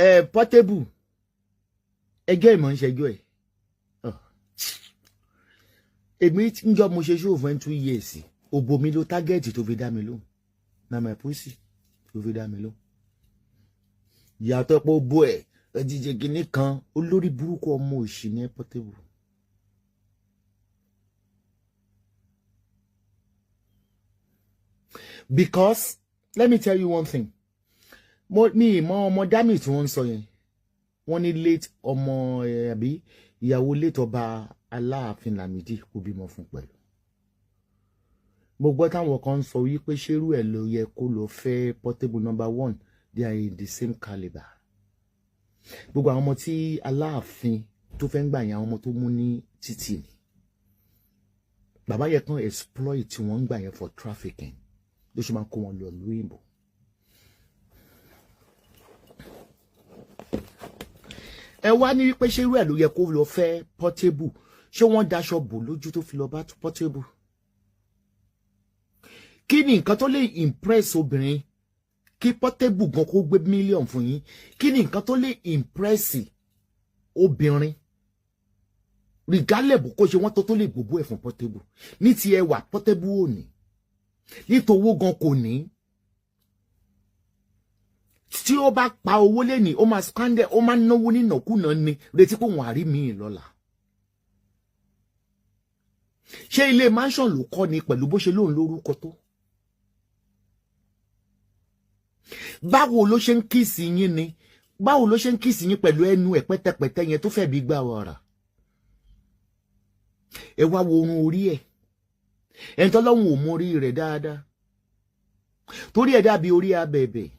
Ẹ Portable, ẹjọ́ ìmọ̀ ń ṣẹjọ́ ẹ̀. Èmi ń jọ mo ṣe show fún 2 years. Òbò mi ló target tó fi dá mi lóhùn. Na my pussy tó fi dá mi lóhùn. Ìyàtọ̀ pé ó bó ẹ̀ ẹjíjẹ kìíní kan, olórí burúkú, ọmọ òṣì ní Portable. Because let me tell you one thing, mo mi mọ ọmọ dami tí wọ́n ń sọ yẹn. Wọ́n ní late ọmọ ẹ àbí ìyàwó late Ọba Aláàfin Lámìdí kò bímọ fún pẹ̀lú. Mo gbọ́ táwọn kan ń sọ wípé ṣerú ẹ̀ ló yẹ kó lọ fẹ́ Portable. Number one, they are in the same caliber. Gbogbo àwọn ọmọ tí Aláàfin tó fẹ́ ń gbà yẹn, àwọn ọmọ tó mú ní títì ni. Bàbá yẹn kan exploit wọ́n ń gbà yẹn for trafficking, ló ṣe máa kó wọn lọ lóyìnbó. Ẹ wá ní wípé ṣerú ẹ̀ ló yẹ kó lọ fẹ́ Portable? Ṣé wọ́n daṣọ bò lójú tó fi lọ bá Portable? Kí ni nǹkan tó lè impress obìnrin? Kí Portable gan kó gbé mílíọ̀nù fún yín, kí ni nǹkan tó lè impress obìnrin? Regardless kó ṣe wọ́n tó lè gbogbo ẹ̀ fún Portable ní ti ẹwà, Portable ò ní. Nítòwó gan kò ní. Tí ó bá pa owó lẹ́nìí, ó máa squander, ó máa náwó nínàkúnà ni, retí pé òun àrí míì lọ́la. Ṣé ilé mansion ló kọ́ ni pẹ̀lú bó ṣe lóun lórúkọ tó? Báwo ló ṣe ń kiss yín ni? Báwo ló ṣe ń kiss yín pẹ̀lú ẹnu ẹ̀ pẹ́tẹpẹ́tẹ yẹn tó fẹ́ bí gbà wàrà? Ẹ wá wo orun orí ẹ̀, ẹni tọ́lọ́hún ò mọ orí rẹ̀ dáadáa, torí ẹ̀ dàbí orí abẹ̀bẹ̀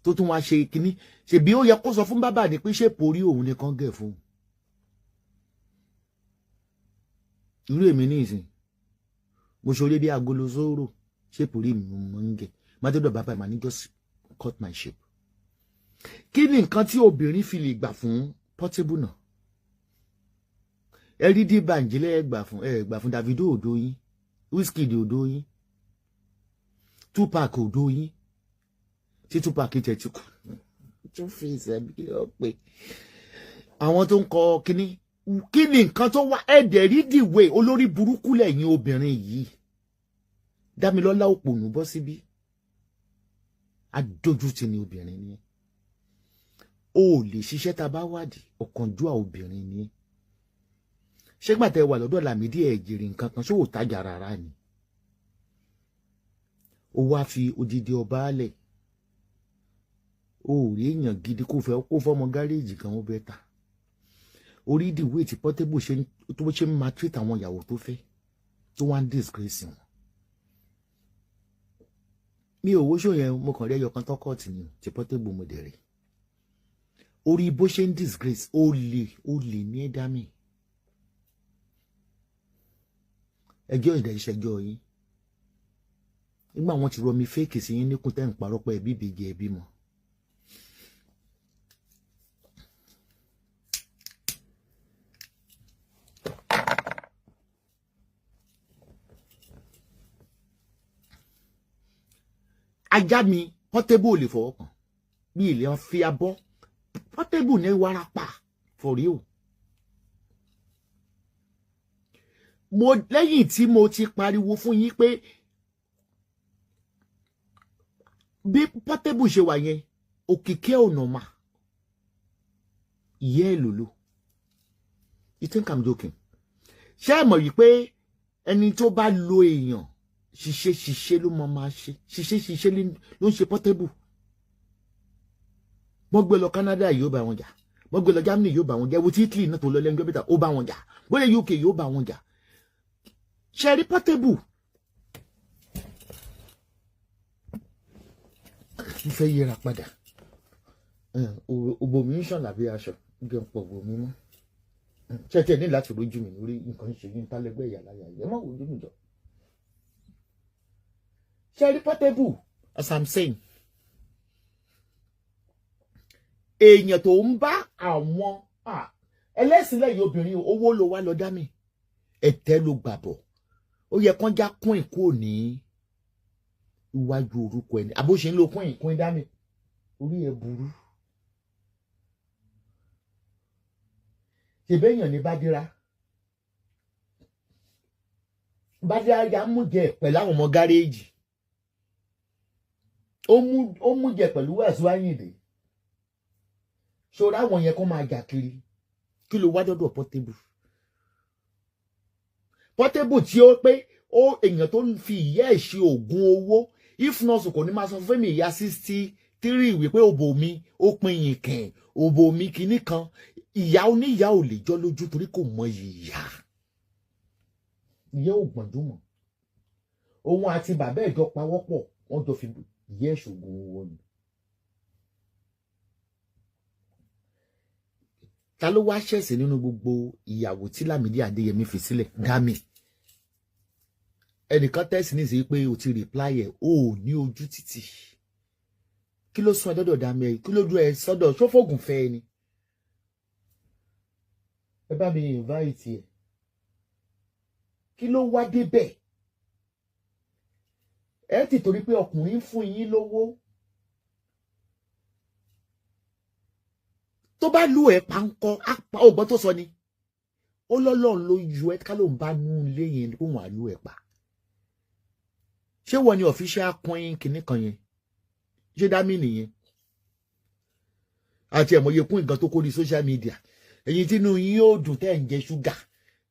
tó tún wá ṣe kínní. Ṣèbí ó yẹ kó sọ fún bàbá ní pé ṣé porí òun nìkan gẹ̀ fún irú èmi ní ìsìn. Mo ṣorí bí agolo sóró, ṣé porí mi mo ń gẹ̀ mátẹ́dọ̀ bàbá mà ní, "Just cut my shape." Kí ni nǹkan tí obìnrin fi lè gbà fún Portable náà? Ẹ rí D'banj lẹ́ gbà fún, ẹ gbà fún Davido òdo yín, Wizkid òdo yín, Tupac òdo yín. Tí Tupac tẹ̀ ti kú, tún fi ìsẹ̀bí kí ló pé àwọn tó ń kọ kínní? Kí ni nǹkan tó wá ẹ̀dẹ̀ rí dìwé? Olórí burúkú lẹ́yìn obìnrin yìí. Dámilọ́lá òpònú bọ́ síbí, adójútì ni obìnrin ni. O ò lè ṣiṣẹ́ tá a bá wádìí, ọ̀kánjúà obìnrin ni. Ṣé gbàtẹ́ wà lọ́dọ̀ Lámìdí ẹ̀ jèrè nǹkan kan? Ṣé ò tajà rárá ni? Ó wá fi odidi ọba lẹ̀, o ò rí èèyàn gidi kó fẹ́ kó fọmọ gáréèjì kan, ó bẹ́ ta orí ìdìwé tí Portable ṣe tó ṣe ń maltreat àwọn ìyàwó tó fẹ́, tó wá ń disgrace wọn. Mi ò wóṣọ yẹn, mo kàn rí ẹyọ kan tọkọọtì ni tí Portable, mo dẹ̀ rí orí bó ṣe ń disgrace. Ó lè, ó lè ní ẹ̀dá mi. Ẹjọ́ ìdẹ̀ ìṣẹ́jọ́ yín nígbà wọn ti rọmi fake sí yín níkùn tẹ́ ń parọ́ pé ẹbí ìbejì, ẹbí mọ́. Ajá mi Portable ò lè fọwọ́ kàn bí ilé wọn fi abọ́. Portable ní warapa for real. Mo lẹ́yìn tí mo ti pariwo fún yín pé bí Portable ṣe wà yẹn, òkìkí ọ̀nà mà ìyẹ́ ẹ̀ lòlò. You think I'm joking? Ṣé ẹ mọ̀ yìí pé ẹni tó bá lo èèyàn ṣiṣẹ́ ṣiṣẹ́ ló mọ máa ṣe ṣiṣẹ́ ṣiṣẹ́ ló ń ṣe Portable? Wọ́n gbé lọ Canada, yóò bá wọn jà. Wọ́n gbé lọ Germany, yóò bá wọn jà. Ewu tí Italy náà tó lọ lẹ́nu gbẹ́bẹ́ta, ó bá wọn jà. Bóyá UK, yóò bá wọn jà. Ṣe rí Portable, mo fẹ́ yẹra padà. Òbò mi ń ṣàn lábẹ́ aṣọ gẹ̀ ń pọ̀ bò mí mọ́. Ṣé tiẹ̀ ní láti rojú mi lórí nǹkan ṣe yín tálẹ́gbẹ́ ìyá láyà yẹ má wojú mi jọ. Ṣe rí Portable, as I'm saying, èèyàn tó ń bá àwọn ẹlẹ́sìn lẹ́yìn obìnrin, owó ló wá lọ dá mi, ẹ̀tẹ́ ló gbàbọ̀, ó yẹ kán já kún ìkó ní. Iwájú orúkọ ẹni àbó ṣe ń lo queen, Queen Dami, orí ẹ burú. Ṣèbéèyàn ní Bádírá, Bádírá ya mú jẹ pẹ̀lú àwọn ọmọ gáréèjì, ó mú jẹ pẹ̀lú Wàsíù Àyìndé. Ṣòro àwọn yẹn kó máa jà kiri. Kí ló wá dọ́dọ̀ Portable? Portable tí ó pé ó èèyàn tó ń fi ìyá ẹ̀ ṣe oògùn owó. If not, kò ní máa sọ fún mi ìyá 63 wípé òbò mi ó pin yìnkìn, òbò mi kinní kan. Ìyá oníyá ò lè jọ lójú torí kò mọ ìyá. Ìyá ò gbọ̀ndúmọ̀. Òun àti bàbá ẹ̀ jọ pawọ́pọ̀, wọ́n jọ fi ìyá ẹ̀ ṣògùn owó ni. Ta ló wá ṣẹ̀sìn nínú gbogbo ìyàwó tí Lámìdí Adéyẹmí fi sílẹ̀? Dami. Ẹnìkan tẹ̀sí ní ìsìn pé o ti reply ẹ̀, o ò ní ojú títì. Kí ló sún ẹ dọ́dọ̀ Dami ẹ? Kí ló dún ẹ sọ́dọ̀ ṣófògùn fẹ́ ẹ ni? Ẹ bá mi invite ẹ. Kí ló wá débẹ̀? Ẹ ti torí pé ọkùnrin fún yín lówó. Tó bá lù ẹ pa ńkọ́, apá ọgbọ́n tó sọ ni. Ó lọ́lọ́run ló yọ ẹ ká ló ń bá nú ilé yẹn kó wọ́n á lù ẹ pa. Ṣé wọ́n ní official queen kìíní kan yẹn? Ṣé Dami nìyẹn? Àti ẹ̀mọye kún nǹkan tó kó ní social media. Ẹ̀yin tí inú yín yóò dùn tẹ́ ẹ̀ ń jẹ ṣúgà.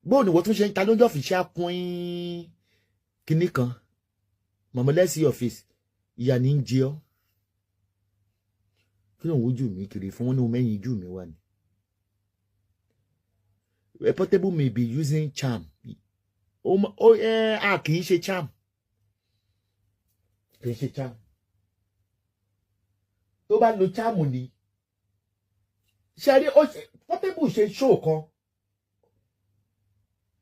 Bóun ni wọ́n tún ṣe ń ta lóúnjẹ official queen kìíní kan? Mọ̀mọ́ let's see your face. Ìyá ni ń jẹ ọ́. Kí ló ń wojú mi kiri fún wọn ní mẹ́yìn ojú mi wà ní. Portable may be using charm. Ó ẹ a kì í ṣe charm. Kì í ṣe charm. Tó bá lo charm ni. Ṣé rí ó ṣe Portable ṣe show kan.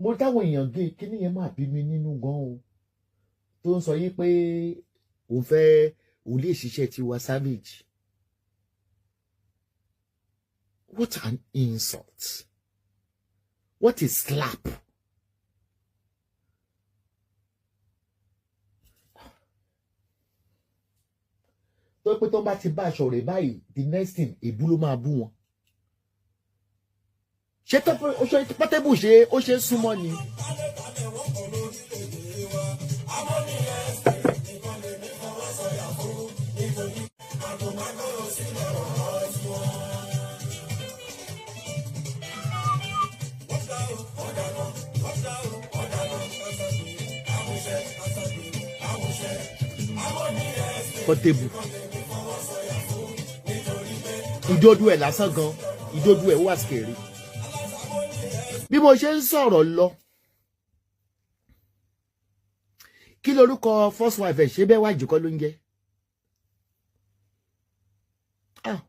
Mo táwọn èèyàn gé kíní yẹn máa bí mi nínú gan o. Tó ń sọ yí pé òun fẹ́ òun lè ṣiṣẹ́ Tiwa Savage. What an insult. What a slap. Tó pé tó bá ti bá aṣọ rẹ̀ báyìí, the next thing, èbú ló máa bú wọn. Ṣé Portable ṣe ó ṣe súnmọ́ ni? Portable ìdodo ẹ̀ lásán gan, ìdodo ẹ̀ wà sikẹ̀rì. Bí mo ṣe ń sọ̀rọ̀ lọ, kí lorúkọ first wife ẹ̀? Ṣe bẹ́ẹ̀ wá jùkọ́ ló ń jẹ́?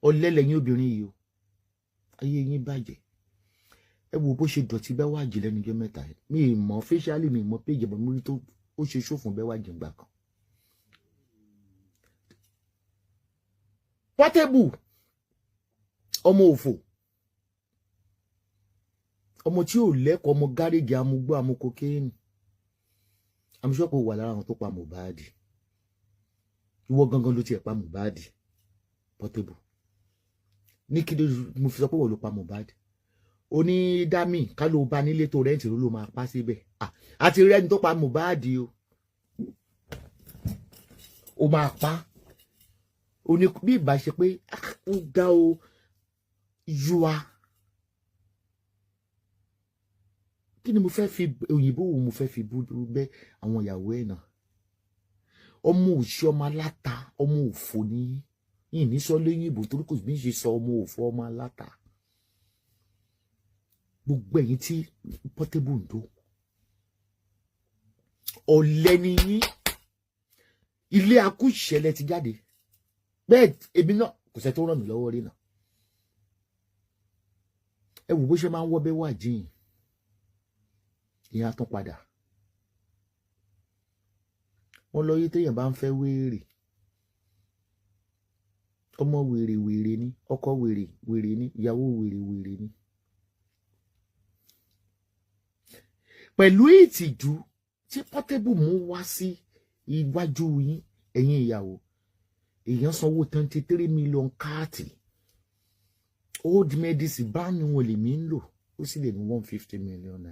Ọ̀lẹ lẹ́yìn obìnrin yìí o, ayé yín bàjẹ́. Ẹ wo bó ṣe dọ̀tí bẹ́ẹ̀ wá jì lẹ́nu ọjọ́ mẹ́ta. Mi ì mọ̀ officially, mi ì mọ̀ péjì, bọ̀ mo rí tó ó ṣe ṣòfò bẹ́ẹ̀ wá jì ńgbà kan. Portable ọmọ òfò, ọmọ tí ò lẹ́kọ̀ọ́, ọmọ gáréèjì, amúgbó, amúkokéènì. Àmúṣọ́pọ̀ wà lára àwọn tó pa Mohbad. Ìwọ gangan ló tiẹ̀ pa Mohbad. Portable ní kí ló mo fi sọ pé wọ́n ló pa Mohbad? Oní Dami ká ló bá nílé tó rẹ́ǹtì ló máa pa síbẹ̀. Àti rẹ́ni tó pa Mohbad o, ó máa pa. Ó ní bí ìbá ṣe pé ó ga o, yua kí ni mo fẹ́ fi òyìnbó wo mo fẹ́ fi bú bẹ́ àwọn ìyàwó ẹ̀ náà. Ọmọ òṣì, ọmọ aláta, ọmọ òfò ní yìí ní sọ lẹ́yìn ìbò torí kò bí ṣe sọ ọmọ òfò, ọmọ aláta. Gbogbo ẹ̀yin tí Portable ń dó, ọ̀lẹ ni yín. Ilé akúṣẹ̀lẹ̀ ti jáde bẹ́ẹ̀. Èmi náà kò sẹ́ tó ràn mí lọ́wọ́ rí náà. Ẹ wò bó ṣe máa ń wọ́ bẹ́ẹ̀ wà jíyìn, ìyẹn á tún padà. Wọ́n lọ yí téèyàn bá ń fẹ́ wéèrè, ọmọ wèrè wèrè ni, ọkọ wèrè wèrè ni, ìyàwó wèrè wèrè ni. Pẹ̀lú ìtìjú tí Portable mú wá sí iwájú yín, Ẹ̀yin ìyàwó, èèyàn sanwó 23 million káàtì old medicine bá ní wọn lèmi ń lò, ó sì lè ní ₦150 million.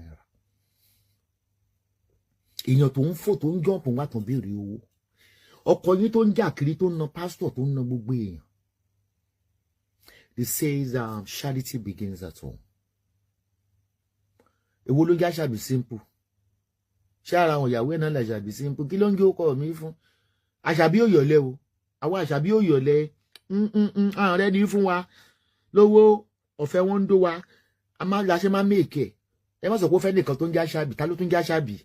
Èèyàn tó ń fò, tó ń jump wá tán, béèrè owó. Ọkọ yín tó ń jà kiri, tó ń na pásítọ̀, tó ń na gbogbo èèyàn. They says charity begins at home. Èwo ló já ṣàbí simple? Ṣé ara àwọn ìyàwó ẹ̀ náà lè ṣàbí simple? Kí ló ń gé ọkọ mi fún àṣàbí òyọ̀lẹ̀ o? Àwọn àṣàbí òyọ̀lẹ̀ àwọn rẹ̀ ní fún wa lówó ọ̀fẹ́, wọ́n ń dó wa. A máa la ṣe máa make ẹ̀. Ẹ má sọ pé ó fẹ́ nìkan tó ń já ṣàbí. Ta ló tún já ṣàbí?